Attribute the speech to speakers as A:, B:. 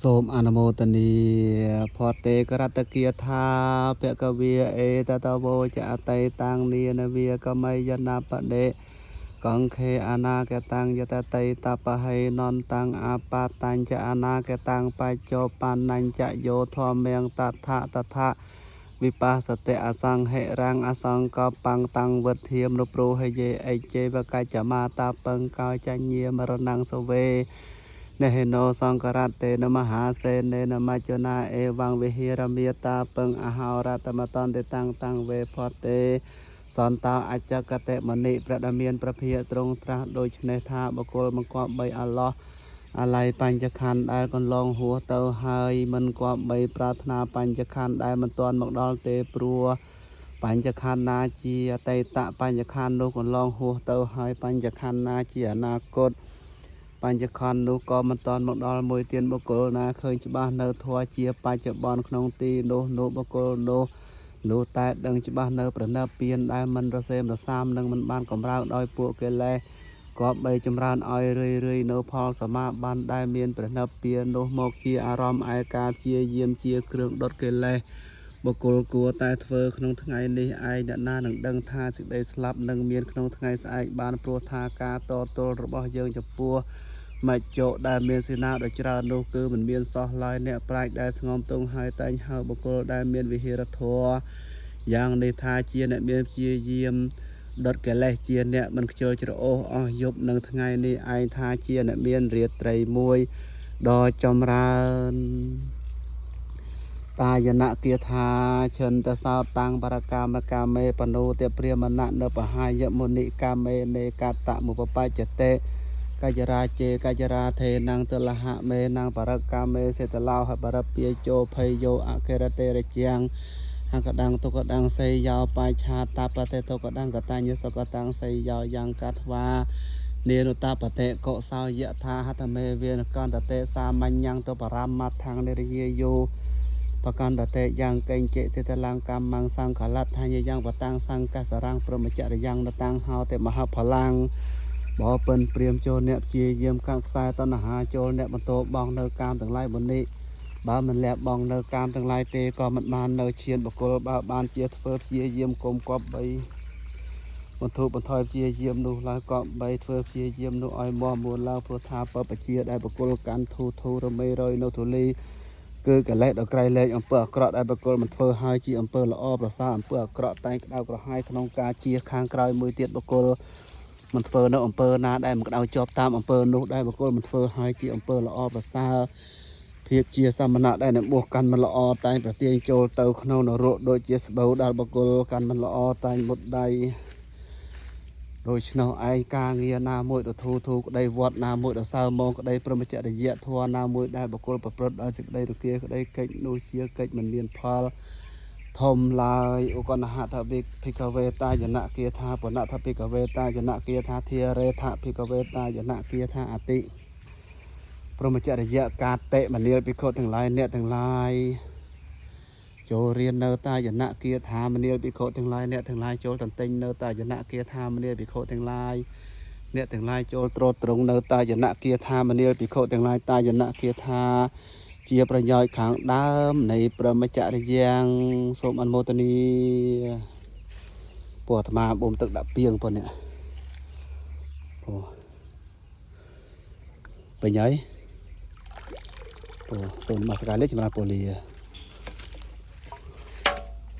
A: សូមអនុមោទនាភតេករតគាថាភគវាអេតតវោចអតីតាំងនានវាកមយនបដេកង្ខេអនាគតាំងយតតីតបហេនន្តាំងអបតញ្ចអនាគតាំងបច្ចោបណ្ណញ្ចយោធម្មងតថតថវិបាសតិអសង្ហិរាំងអសង្កបាំងតាំងវុធាមនុប្រូហយេអិជេវកច្ចមាតាពឹងកោចញ្ញាមរណងសវេនហេណោសង្ករតេនមហាសេនេនមច្ចនាអេវងវិហារមេតាពឹងអហោរតមតន្តិតាំងតាំងវេផតេសន្តោអច្ចកតិមនិព្រះដែលមានប្រភាទ្រង់ត្រាស់ដូច្នេះថាបុគ្គលបង្គាប់បីអឡោះអាល័យបញ្ចខណ្ឌដែលកន្លងហួសទៅហើយមិនគប្បីប្រាថ្នាបញ្ចខណ្ឌដែលមិនទាន់មកដល់ទេព្រោះបញ្ចខណ្ឌណាជាអតីតបញ្ចខណ្ឌនោះកន្លងហួសទៅហើយបញ្ចខណ្ឌណាជាអនាគតបញ្ចខណ្ឌនោះក៏មិនទាន់មកដល់មួយទៀនបុគ្គលណាឃើញច្បាស់នៅធម៌ជាបច្ចុប្បន្នក្នុងទីនោះនោះបុគ្គលនោះលុះតែដឹងច្បាស់នៅប្រណិបពៀនដែលមិនរសេមរសាមនិងមិនបានកម្រើកដោយពួកកិលេសគប្បីចម្រើនឲ្យរឿយរឿយនៅផលសមាបានដែលមានប្រណិបពៀននោះមកជាអារម្មណ៍ឯកាព្យាយាមជាគ្រឿងដុតកិលេសបុគ្គលគួរតែធ្វើក្នុងថ្ងៃនេះឯងអ្នកណានឹងដឹងថាសេចក្តីស្លាប់នឹងមានក្នុងថ្ងៃស្អែកបានព្រោះថាការតទល់របស់យើងចំពោះមច្ចុដែលមានសេនាដ៏ច្រើននោះគឺមិនមានសោះឡើយអ្នកប្រាជ្ញដែលស្ងំទងហើយតែងហៅបុគ្គលដែលមានវិហារធម៌យ៉ាងនេះថាជាអ្នកមានព្យាយាមដុតកិលេសជាអ្នកមិនខ្ជិលច្រអូសអស់យប់នឹងថ្ងៃនេះឯងថាជាអ្នកមានរាត្រីមួយដ៏ចម្រើន តាយនគាថាឈិន្តសោតាំងបរកម្មកាមេបនោតិព្រាមណៈនបហាយមុនិកាមេនេកតមុបបច្ចតិកច្ចរាជេកច្ចរាធេនងទលហមេនងបរកាមេសេតឡោហបរពាជោភ័យយោអកិរតិរជាងហង្កដੰទុកដੰសេយោបាឆាតបតិទុកដੰកតញ្ញសុកតាំងសេយោយ៉ាងកត្វានេនុតបតិកុសោយថាហតមេវានកន្តតិសាមញ្ញងទុបរមត្ថੰនិរិយយោ បកន្តតេយ៉ាងកេងចេសិតលង្កម្មងសង្ខលដ្ឋញ្ញយ៉ាងបតាំងសង្កសរាំងព្រមចរិយ៉ាងនតាំងហោតិមហផលាំងបពិនព្រាមចូលអ្នកព្យាយាមកាំងខ្សែតណ្ហាចូលអ្នកបន្ទោបងនៅកាមទាំងឡាយបុនិបើមិនលះបង់នៅកាមទាំងឡាយទេក៏មិនបាននៅឈានបុគ្គលបើបានជាធ្វើព្យាយាមគុំគប់បីបន្ធូរបន្ថយព្យាយាមនោះឡើយក៏បីធ្វើព្យាយាមនោះឲ្យមមមួនឡើងព្រោះថាបពជាដែលបុគ្គលកាន់ធូធូរមេរយនៅធូលី គឺកិលេសដ៏ក្រៃលែងអំពើអាក្រក់ដែលបុគ្គលមិនធ្វើហើយជាអំពើល្អប្រសើរអំពើអាក្រក់តែងក្តៅក្រហាយក្នុងការជាខាងក្រោយមួយទៀតបុគ្គលមិនធ្វើនៅអំពើណាដែលមិនក្តៅជាប់តាមអំពើនោះដែលបុគ្គលមិនធ្វើហើយជាអំពើល្អប្រសើរភាពជាសមណៈដែលនឹងបួសកាន់មិនល្អតែងប្រទាញចូលទៅក្នុងនរកដូចជាស្បូវដែលបុគ្គលកាន់មិនល្អតែងមុតដៃដូច្នោះឯងការងារណាមួយដ៏ធូរធូរក្តីវត្តណាមួយដ៏សើមងក្តីព្រមចរិយធម៌ណាមួយដែលបុគ្គលប្រព្រឹត្តដោយសេចក្តីរគាក្តីកិច្ចនោះជាកិច្ចមិនមានផលធំឡើយឧកណហថវិភិក្ខវេតាយនគាថាបណថភិក្ខវេតាយនគាថាធារេថភិក្ខវេតាយនគាថាអតិព្រមចរិយកាតិមនាលភិក្ខុទាំងឡាយអ្នកទាំងឡាយចូលរៀននៅតាយនគាថាមនាលភិក្ខុទាំងឡាយអ្នកទាំងឡាយចូលតន្ទិញនៅតាយនគាថាមនាលភិក្ខុទាំងឡាយអ្នកទាំងឡាយចូលត្រួតត្រងនៅតាយនគាថាមនាលភិក្ខុទាំងឡាយតាយនគាថាជាប្រយោជន៍ខាងដើមនៃព្រមចរិយ៉ាងសូមអនុមោទនាពួកអាត្មាបូមទឹកដាក់ពីងប៉ុណ្នេះអូពេញហើយអូសូមនមស្ការលេខចម្រើនពរលា។